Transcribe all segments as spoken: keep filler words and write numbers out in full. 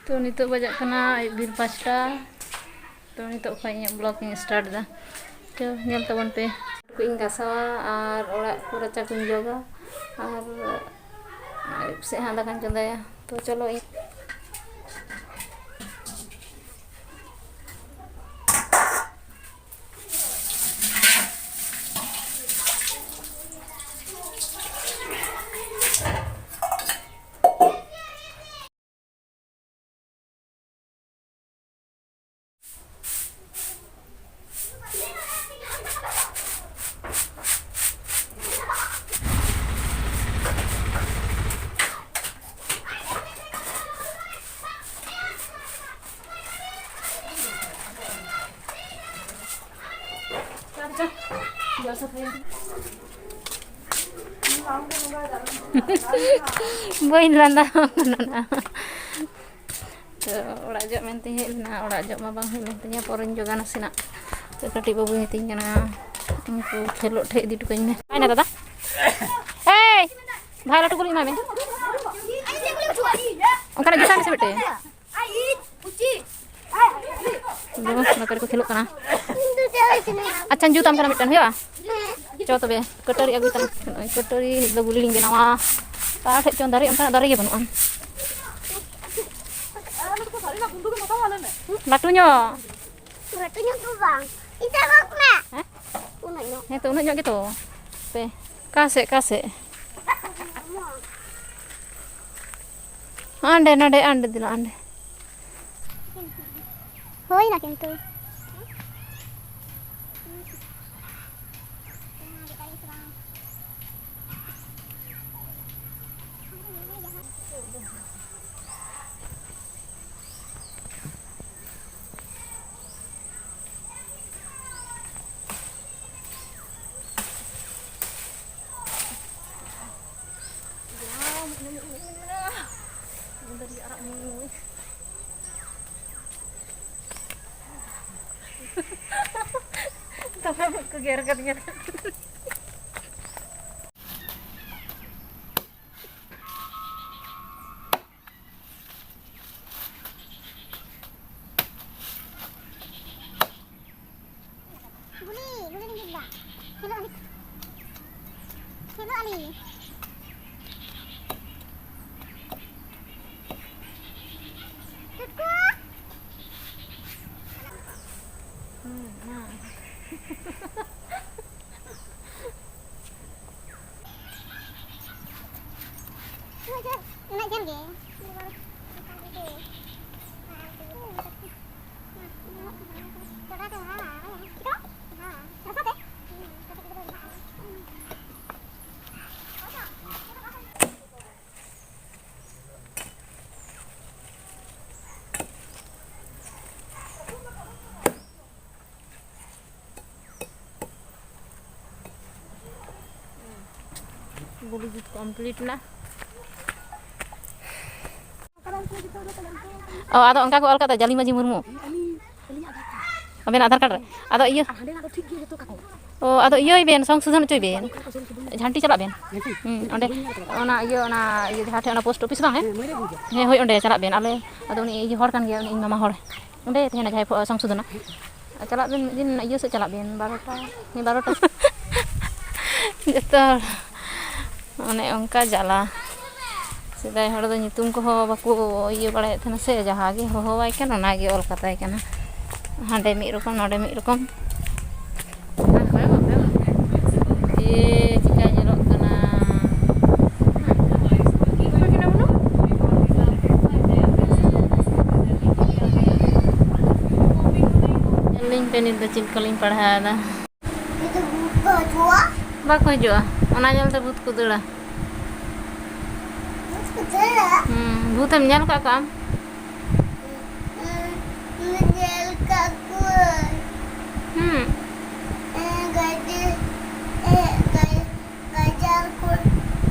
ᱛᱚ, ᱱᱤᱛᱚᱜ ᱵᱟᱡᱟᱜ ᱠᱟᱱᱟ ᱟᱹᱭᱩᱵ ᱵᱮᱨ ᱯᱟᱸᱪᱴᱟ᱾ ᱛᱚ, ᱱᱤᱛᱚᱜ ᱠᱷᱚᱱ ᱤᱧᱟᱹᱜ vlog ᱤᱧ start ᱮᱫᱟ᱾ ᱛᱚ, ᱧᱮᱞ ᱛᱟᱵᱚᱱ ᱯᱮ᱾ ᱠᱚ ᱤᱧ ᱜᱟᱥᱟᱣᱟ ᱟᱨ ᱚᱲᱟᱜ ᱠᱚ ᱨᱟᱪᱟ ᱠᱚᱧ ᱡᱚᱜᱟ ᱟᱨ ᱟᱹᱭᱩᱵ ᱥᱮᱫ ᱦᱟᱸᱜ ᱫᱟᱠᱟᱧ ᱪᱚᱸᱫᱟᱭᱟ᱾ ᱛᱚ, ᱪᱚᱞᱚ, ᱤᱧ ᱵᱟᱹᱧ ᱞᱟᱸᱫᱟ ᱠᱟᱱᱟ᱾ ᱛᱚ, ᱚᱲᱟᱜ ᱡᱚᱜ ᱢᱮᱱᱛᱮᱧ ᱦᱮᱡ ᱞᱮᱱᱟ, ᱚᱲᱟᱜ ᱡᱚᱜ ᱢᱟ ᱵᱟᱝ ᱦᱩᱭ ᱞᱮᱱ ᱛᱤᱧᱟᱹ, ᱯᱚᱨᱮᱧ ᱡᱚᱜᱟ ᱱᱟᱥᱮᱱᱟᱜ᱾ ᱛᱚ, ᱠᱟᱹᱴᱤᱡ ᱵᱟᱹᱵᱩᱭ ᱢᱤᱛᱟᱹᱧ ᱠᱟᱱᱟ, ᱩᱱᱠᱩ ᱠᱷᱮᱞᱳᱜ ᱴᱷᱮᱡ ᱤᱫᱤ ᱦᱚᱴᱚ ᱠᱟᱹᱧ ᱢᱮ᱾ ᱦᱮᱸ ᱫᱟᱫᱟ, ᱮᱭ, ᱵᱷᱟᱭ ᱞᱟᱹᱴᱩ ᱜᱩᱞᱤ ᱮᱢᱟᱭ ᱢᱮ, ᱚᱱᱠᱟᱱᱟᱜ ᱡᱩᱛᱟᱹ ᱢᱮᱥᱮ ᱢᱤᱫᱴᱮᱡ᱾ ᱫᱚ ᱱᱚᱛᱮ ᱨᱮᱠᱚ ᱠᱷᱮᱞᱳᱜ ᱠᱟᱱᱟ᱾ ᱟᱪᱪᱷᱟᱧ ᱡᱩᱛᱟᱢ ᱠᱟᱱᱟ ᱢᱤᱫᱴᱟᱝ, ᱦᱩᱭᱩᱜᱼᱟ? ᱪᱚ ᱛᱚᱵᱮ, ᱠᱟᱹᱴᱟᱹᱨᱤ ᱟᱹᱜᱩᱭ ᱛᱟᱢ᱾ ᱱᱚᱜᱼᱚᱭ ᱠᱟᱹᱴᱟᱹᱨᱤ ᱱᱤᱛ ᱫᱚ ᱜᱩᱞᱤ ᱞᱤᱧ ᱵᱮᱱᱟᱣᱟ᱾ ᱚᱠᱟ ᱴᱷᱮᱡ ᱪᱚᱝ ᱫᱟᱨᱮ, ᱚᱱᱠᱟᱱᱟᱜ ᱫᱟᱨᱮ ᱜᱮ ᱵᱟᱹᱱᱩᱜᱼᱟ᱾ ᱞᱟᱹᱴᱩ ᱧᱚᱜ᱾ ᱞᱟᱹᱴᱩ ᱧᱚᱜ ᱫᱚ ᱵᱟᱝ, ᱤᱧ ᱴᱷᱮᱱ ᱜᱚᱜ ᱢᱮ᱾ ᱦᱮᱸ? ᱩᱱᱟᱹᱜ ᱧᱚᱜ᱾ ᱦᱮᱸ ᱛᱚ, ᱩᱱᱟᱹᱜ ᱧᱚᱜ ᱜᱮᱛᱚ᱾ ᱯᱮ, ᱚᱠᱟ ᱥᱮᱫ, ᱚᱠᱟ ᱥᱮᱫ? ᱚᱸᱰᱮ, ᱱᱚᱰᱮ, ᱚᱸᱰᱮ ᱫᱮᱞᱟ, ᱚᱸᱰᱮ᱾ ᱦᱩᱭᱱᱟ ᱠᱤᱱᱛᱩ᱾ ᱫᱚᱢᱮ ᱢᱩᱡ ᱠᱚ ᱜᱮᱨ ᱠᱟᱫᱤᱧᱟ᱾ ᱥᱮᱱᱚᱜ ᱟᱹᱞᱤᱧ᱾ ᱴᱩᱠᱩ᱾ ᱩᱱᱟᱹᱜ ᱡᱷᱟᱹᱞ, ᱩᱱᱟᱹᱜ ᱡᱷᱟᱹᱞ ᱜᱮ᱾ ᱵᱚᱰᱤ ᱡᱩᱛ ᱠᱚᱢᱯᱞᱤᱴ ᱮᱱᱟ᱾ ᱚ, ᱟᱫᱚ ᱚᱱᱠᱟ ᱠᱚ ᱚᱞ ᱠᱟᱫᱟ, ᱡᱟᱞᱤ ᱢᱟᱹᱡᱷᱤ ᱢᱩᱨᱢᱩ᱾ ᱟᱵᱮᱱᱟᱜ ᱟᱫᱷᱟᱨ ᱠᱟᱨᱰ ᱨᱮ᱾ ᱟᱫᱚ ᱤᱭᱟᱹ, ᱚ, ᱟᱫᱚ ᱤᱭᱟᱹᱭ ᱵᱮᱱ, ᱥᱚᱝᱥᱳᱫᱷᱚᱱ ᱦᱚᱪᱚᱭ ᱵᱮᱱ᱾ ᱡᱷᱟᱱᱴᱤ ᱪᱟᱞᱟᱜ ᱵᱮᱱ᱾ ᱦᱩᱸ, ᱚᱸᱰᱮ ᱚᱱᱟ ᱤᱭᱟᱹ, ᱚᱱᱟ ᱤᱭᱟᱹ ᱡᱟᱦᱟᱸ ᱴᱷᱮᱱ ᱚᱱᱟ ᱯᱳᱥᱴ ᱚᱯᱷᱤᱥ ᱵᱟᱝ, ᱦᱮᱸ? ᱦᱮᱸ, ᱦᱳᱭ, ᱚᱸᱰᱮ ᱪᱟᱞᱟᱜ ᱵᱮᱱ᱾ ᱟᱞᱮ, ᱟᱫᱚ ᱩᱱᱤ ᱤᱭᱟᱹ ᱦᱚᱲ ᱠᱟᱱ ᱜᱮᱭᱟ, ᱩᱱᱤ ᱤᱧ ᱢᱟᱢᱟ ᱦᱚᱲ᱾ ᱚᱸᱰᱮ ᱛᱟᱦᱮᱱᱟ ᱡᱟᱦᱟᱸᱭ ᱯᱷᱚ-, ᱥᱚᱝᱥᱳᱫᱷᱚᱱᱟ᱾ ᱪᱟᱞᱟᱜ ᱵᱮᱱ ᱢᱤᱫ ᱫᱤᱱ ᱤᱭᱟᱹ ᱥᱮᱫ ᱪᱟᱞᱟᱜ ᱵᱮᱱ, ᱵᱟᱨᱚᱴᱟ, ᱦᱮᱸ, ᱵᱟᱨᱚᱴᱟ᱾ ᱡᱚᱛᱚ ᱦᱚᱲ ᱚᱱᱮ ᱚᱱᱠᱟ ᱡᱟᱞᱟ᱾ ᱥᱮᱫᱟᱭ ᱦᱚᱲ ᱫᱚ ᱧᱩᱛᱩᱢ ᱠᱚᱦᱚᱸ ᱵᱟᱠᱚ ᱤᱭᱟᱹ ᱵᱟᱲᱟᱭᱮᱫ ᱛᱟᱦᱮᱱᱟ ᱥᱮ, ᱡᱟᱦᱟᱸ ᱜᱮ ᱦᱚᱦᱚᱣᱟᱭ ᱠᱟᱱ, ᱚᱱᱟ ᱜᱮ ᱚᱞ ᱠᱟᱛᱟᱭ ᱠᱟᱱᱟ᱾ ᱦᱟᱸᱰᱮ ᱢᱤᱫ ᱨᱚᱠᱚᱢ, ᱱᱚᱰᱮ ᱢᱤᱫ ᱨᱚᱠᱚᱢ᱾ ᱮ, ᱪᱮᱠᱟ ᱧᱮᱞᱚᱜ ᱠᱟᱱᱟ? ᱧᱮᱞ ᱞᱤᱧ ᱯᱮ ᱱᱤᱛ ᱫᱚ ᱪᱮᱫ ᱞᱮᱠᱟ ᱞᱤᱧ ᱯᱟᱲᱦᱟᱣ ᱮᱫᱟ᱾ ᱱᱤᱛᱚᱜ ᱵᱷᱩᱛ ᱠᱚ ᱦᱤᱡᱩᱜᱼᱟ? ᱵᱟᱠᱚ ᱦᱤᱡᱩᱜᱼᱟ, ᱚᱱᱟ ᱧᱮᱞᱛᱮ ᱵᱷᱩᱛ ᱠᱚ ᱫᱟᱹᱲᱟ᱾ ᱵᱷᱩᱛ ᱠᱚ ᱫᱟᱹᱲᱟ? ᱦᱩᱸ, ᱵᱷᱩᱛ ᱮᱢ ᱧᱮᱞ ᱠᱟᱜ ᱠᱚᱣᱟ ᱟᱢ? ᱦᱩᱸ, ᱧᱮᱞ ᱠᱟᱜ ᱠᱚᱣᱟᱹᱧ᱾ ᱦᱩᱸ᱾ ᱦᱮᱸ, ᱜᱟᱡᱮ-, ᱦᱮᱸ, ᱜᱟᱡ-, ᱜᱟᱡᱟᱲ ᱠᱚ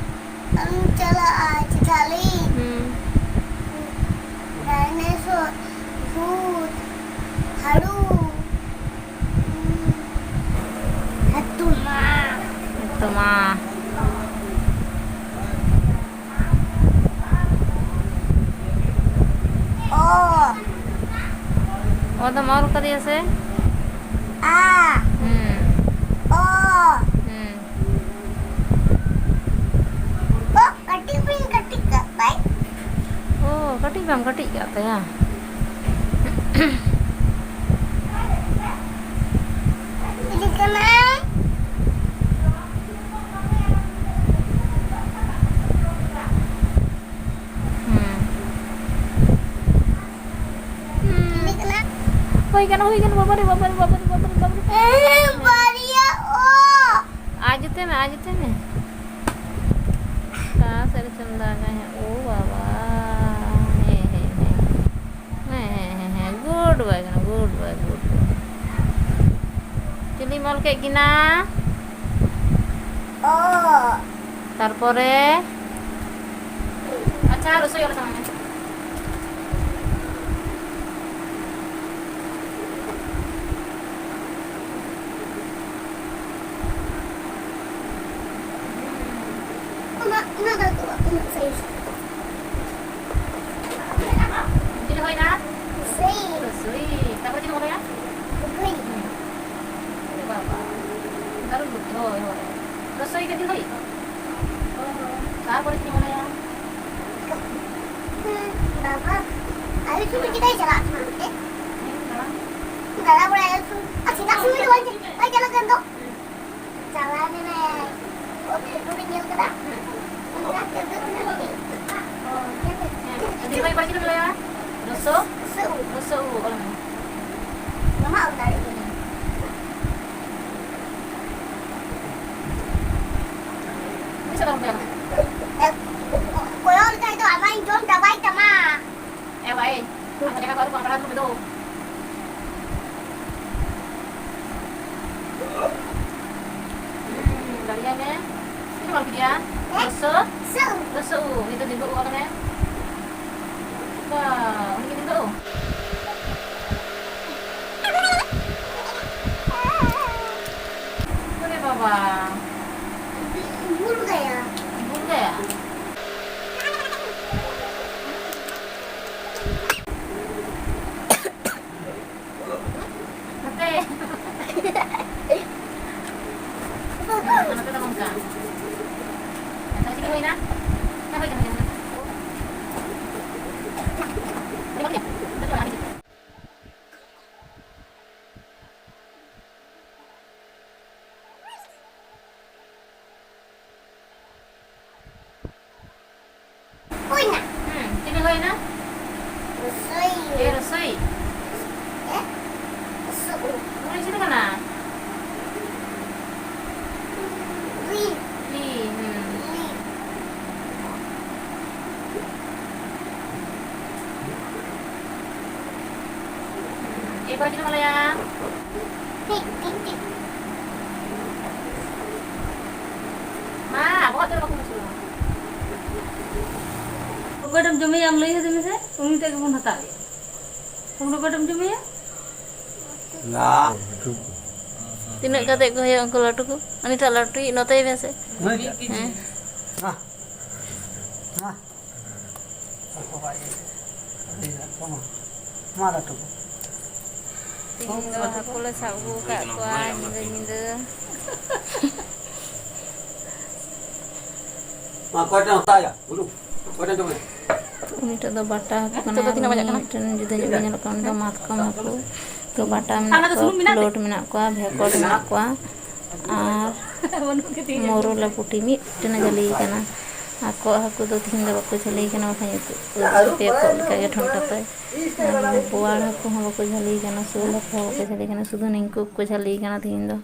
ᱟᱢ ᱪᱟᱞᱟᱜᱼᱟ, ᱪᱮᱫᱟᱜ ᱞᱟᱹᱭ? ᱦᱩᱸ᱾ ᱰᱟᱭᱱᱮᱥᱚᱨ, ᱵᱷᱩᱛ, ᱦᱟᱹᱲᱩ᱾ ᱦᱩᱸ᱾ ᱦᱟᱹᱛᱩ ᱢᱟ᱾ ᱦᱟᱹᱛᱩ ᱢᱟ᱾ ᱚ᱾ ᱚ ᱫᱚᱢ ᱚᱞ ᱠᱟᱫᱮᱭᱟ ᱥᱮ? ᱟ᱾ ᱦᱩᱸ᱾ ᱚ᱾ ᱦᱩᱸ᱾ ᱠᱟᱹᱴᱤᱡ ᱵᱟᱝ ᱠᱟᱹᱴᱤᱡ ᱠᱟᱜ ᱛᱟᱭᱟ᱾ ᱦᱩᱸ᱾ ᱦᱩᱸ᱾ ᱦᱩᱭ ᱠᱟᱱᱟ, ᱦᱩᱭ ᱠᱟᱱᱟ, ᱵᱟᱵᱟᱨᱮ, ᱵᱟᱵᱟᱨᱮ, ᱵᱟᱵᱟᱨᱮ, ᱵᱟᱵᱟᱨᱮ, ᱵᱟᱵᱟᱨᱮ᱾ ᱮ, ᱵᱟᱨᱭᱟ ᱚ᱾ ᱟᱡ ᱛᱮ ᱢᱮ, ᱟᱡ ᱛᱮ ᱢᱮ᱾ ᱚᱠᱟ ᱥᱮᱫ ᱨᱮᱪᱚᱢ ᱫᱟᱜᱟ ᱦᱮᱸ, ᱳ ᱵᱟᱵᱟ᱾ ᱦᱮᱸ, ᱦᱮᱸ, ᱦᱮᱸ᱾ ᱦᱮᱸ, ᱦᱮᱸ, ᱦᱮᱸ, ᱦᱮᱸ, good boy ᱠᱟᱱᱟ, good boy, good boy᱾ ᱪᱤᱞᱤᱢ ᱚᱞ ᱠᱮᱫ ᱠᱤᱱᱟ? ᱚ᱾ ᱛᱟᱨᱯᱚᱨᱮ? ᱟᱪᱪᱷᱟ, ᱨᱚᱥᱳᱭ ᱚᱞ ᱛᱟᱵᱚᱱ ᱢᱮ᱾ ᱩᱱᱟᱹᱜ, ᱩᱱᱟᱹᱜ ᱫᱚ ᱩᱱᱟᱹᱜ ᱥᱟᱭᱤᱡ᱾ ᱪᱮᱫ ᱦᱩᱭᱱᱟ? ᱥᱩᱭ᱾ ᱥᱩᱭ᱾ ᱛᱟᱨᱯᱚᱨᱮ ᱪᱮᱫ ᱠᱚ ᱞᱟᱹᱭᱟ? ᱜᱩᱴᱷᱩᱭ᱾ ᱦᱩᱸ᱾ ᱟᱨᱮ ᱵᱟᱵᱟ᱾ ᱫᱟᱨᱩᱱ ᱜᱩᱴᱷᱩᱭ, ᱦᱳᱭ, ᱦᱳᱭ᱾ ᱨᱚᱥᱳᱭ ᱠᱟᱹᱴᱤᱡ ᱦᱩᱭ? ᱦᱳᱭ, ᱦᱳᱭ᱾ ᱛᱟᱨᱯᱚᱨᱮ ᱪᱮᱫ ᱠᱚ ᱞᱟᱹᱭᱟ? ᱦᱩᱸ, ᱵᱟᱵᱟ᱾ ᱟᱭᱩ ᱥᱩᱢᱤ ᱪᱮᱫᱟᱭ ᱪᱟᱞᱟᱜ ᱠᱟᱱᱟ ᱚᱱᱛᱮ? ᱦᱮᱸ, ᱫᱟᱬᱟᱱ᱾ ᱫᱟᱬᱟ ᱵᱟᱲᱟᱭ ᱟᱭᱩ ᱥᱩᱢᱤ᱾ ᱟᱨ ᱥᱮᱛᱟᱜ ᱥᱚᱢᱚᱭ ᱫᱚ ᱵᱟᱭ ᱪᱟᱞᱟᱜ ᱠᱟᱱ ᱫᱚ᱾ ᱪᱟᱞᱟᱣ ᱞᱮᱱᱟᱭ᱾ ᱚ, ᱯᱷᱮᱥᱵᱩᱠ ᱨᱮᱧ ᱧᱮᱞ ᱠᱮᱫᱟ᱾ ᱚᱱᱠᱟ ᱠᱟᱹᱴᱩᱵ ᱢᱮᱱᱟᱜ ᱛᱤᱧᱟ᱾ ᱫᱤᱫᱤ ᱵᱷᱟᱭ ᱯᱟᱹᱨᱥᱤ ᱫᱚᱢ ᱵᱟᱲᱟᱭᱟ? ᱨᱚᱥᱚ? ᱨᱚᱥᱚ᱾ ᱨᱚᱥᱚ ᱩ, ᱚᱞ ᱢᱮ᱾ ᱢᱟᱢᱟ ᱚᱞ ᱫᱟᱲᱮᱭᱟᱜ ᱜᱮᱭᱟ᱾ ᱛᱤᱥ ᱦᱚᱸ ᱵᱟᱢ ᱠᱚᱭᱚᱜ ᱠᱟᱫᱟ? ᱮ, ᱠᱚᱭᱚᱜ ᱞᱮᱠᱷᱟᱡ ᱫᱚ ᱟᱢᱟᱜ ᱤᱧ ᱡᱚᱢ ᱪᱟᱵᱟᱭ ᱛᱟᱢᱟ᱾ ᱮ ᱵᱷᱟᱭ, ᱟᱢ ᱡᱟᱸᱜᱟ ᱠᱚ ᱟᱹᱨᱩᱵ ᱠᱚᱜ ᱟᱢ, ᱯᱟᱲᱦᱟᱣ ᱫᱩᱲᱩᱵ ᱢᱮ ᱫᱩ᱾ ᱦᱩᱸ, ᱫᱟᱲᱮᱭᱟᱜ ᱢᱮ᱾ ᱪᱮᱫ ᱮᱢ ᱚᱞ ᱠᱮᱫᱮᱭᱟ? ᱦᱮᱸ? ᱨᱚᱥᱚ? ᱨᱚᱥᱚ᱾ ᱨᱚᱥᱚ ᱩ᱾ ᱱᱤᱛᱚᱜ ᱫᱤᱱ ᱫᱚ ᱩ ᱚᱞ ᱢᱮ᱾ ᱵᱟ, ᱩᱱᱤ ᱜᱮ ᱫᱤᱱ ᱫᱚ ᱩ᱾ ᱚᱨᱮ ᱵᱟᱵᱟ᱾ ᱵᱷᱩᱞ ᱜᱮᱭᱟ᱾ ᱵᱷᱩᱞ ᱜᱮᱭᱟ᱾ ᱱᱚᱛᱮ ᱫᱚ ᱱᱚᱝᱠᱟ᱾ ᱟᱪᱪᱷᱟ, ᱪᱮᱫ ᱦᱩᱭᱱᱟ? ᱦᱮᱸ, ᱦᱩᱭ ᱠᱟᱱᱟ, ᱦᱩᱭ ᱠᱟᱱᱟ᱾ ᱚᱠᱚᱭ ᱠᱤᱱ ᱵᱟᱞᱟᱭᱟ? ᱢᱟ, ᱵᱚᱦᱚᱜ ᱛᱮ ᱵᱟᱠᱚ ᱵᱩᱡᱷᱟᱹᱣᱟ᱾ ᱚᱠᱚᱭᱴᱟᱜ ᱮᱢ ᱡᱚᱢᱮᱭᱟ ᱟᱢ ᱞᱟᱹᱭ ᱟᱹᱫᱤᱧ ᱢᱮᱥᱮ, ᱩᱱᱤ ᱴᱟᱜ ᱜᱮᱵᱚᱱ ᱦᱟᱛᱟᱣᱮᱭᱟ᱾ ᱟᱢ ᱫᱚ ᱚᱠᱚᱭᱴᱟᱜ ᱮᱢ ᱡᱚᱢᱮᱭᱟ? ᱞᱟ᱾ ᱛᱤᱱᱟᱹᱜ ᱠᱟᱛᱮ ᱠᱚ ᱦᱩᱭᱩᱜᱼᱟ ᱩᱱᱠᱩ ᱞᱟᱹᱴᱩ ᱠᱚ? ᱩᱱᱤᱴᱟᱜ ᱞᱟᱹᱴᱩᱭᱤᱡ ᱱᱚᱛᱮᱭ ᱢᱮᱥᱮ᱾ ᱦᱮᱸ᱾ ᱢᱟ᱾ ᱢᱟ᱾ ᱢᱟ ᱞᱟᱹᱴᱩ ᱠᱚ᱾ ᱛᱤᱦᱤᱧ ᱫᱚ ᱦᱟᱹᱠᱩ ᱞᱮ ᱥᱟᱵ ᱟᱹᱜᱩ ᱟᱠᱟᱫ ᱠᱚᱣᱟ ᱧᱤᱫᱟᱹ ᱧᱤᱫᱟᱹ᱾ ᱢᱟ, ᱚᱠᱚᱭᱴᱟᱜ ᱮᱢ ᱦᱟᱛᱟᱣᱟ? ᱵᱩᱞᱩ, ᱚᱠᱚᱭᱴᱟᱜ ᱡᱚᱢᱮ? ᱩᱱᱤᱴᱟᱜ ᱫᱚ ᱵᱟᱴᱟ ᱦᱟᱹᱠᱩ ᱠᱟᱱᱟ, ᱛᱤᱱᱟᱹᱜ ᱵᱟᱡᱟᱜ ᱠᱟᱱᱟ? ᱢᱤᱫᱴᱮᱱ ᱡᱩᱫᱟᱹ ᱧᱚᱜ ᱜᱮ ᱧᱮᱞᱚᱜ ᱠᱟᱱᱟ, ᱩᱱᱤ ᱫᱚ ᱢᱟᱛᱠᱚᱢ ᱦᱟᱹᱠᱩ᱾ ᱛᱚ ᱵᱟᱴᱟ ᱢᱮᱱᱟᱜ ᱠᱚᱣᱟ, ᱯᱷᱞᱳᱴ ᱢᱮᱱᱟᱜ ᱠᱚᱣᱟ, ᱵᱷᱮᱠᱚᱴ ᱢᱮᱱᱟᱜ ᱠᱚᱣᱟ, ᱟᱨ ᱢᱳᱨᱳᱞᱟ ᱯᱩᱴᱤ ᱢᱤᱫᱴᱮᱱᱮ ᱡᱷᱟᱹᱞᱤ ᱠᱟᱱᱟ᱾ ᱟᱨ ᱠᱚᱜ ᱦᱟᱹᱠᱩ ᱫᱚ ᱛᱤᱦᱤᱧ ᱫᱚ ᱵᱟᱠᱚ ᱡᱷᱟᱹᱞᱤ ᱠᱟᱱᱟ, ᱵᱟᱠᱷᱟᱱ ᱩᱛᱩ ᱥᱟᱯᱮ ᱠᱚᱜ ᱞᱮᱠᱟᱜᱮ ᱴᱷᱚᱱᱴᱟ ᱛᱟᱭ᱾ ᱟᱨ ᱵᱳᱣᱟᱲ ᱦᱟᱹᱠᱩ ᱦᱚᱸ ᱵᱟᱠᱚ ᱡᱷᱟᱹᱞᱤ ᱠᱟᱱᱟ, ᱥᱳᱞ ᱦᱟᱹᱠᱩ ᱦᱚᱸ ᱵᱟᱠᱚ ᱡᱷᱟᱹᱞᱤ ᱠᱟᱱᱟ, ᱥᱩᱫᱷᱩ ᱱᱤᱝᱠᱩ ᱠᱚ ᱡᱷᱟᱹᱞᱤ ᱠᱟᱱᱟ ᱛᱤᱦᱤᱧ ᱫᱚ᱾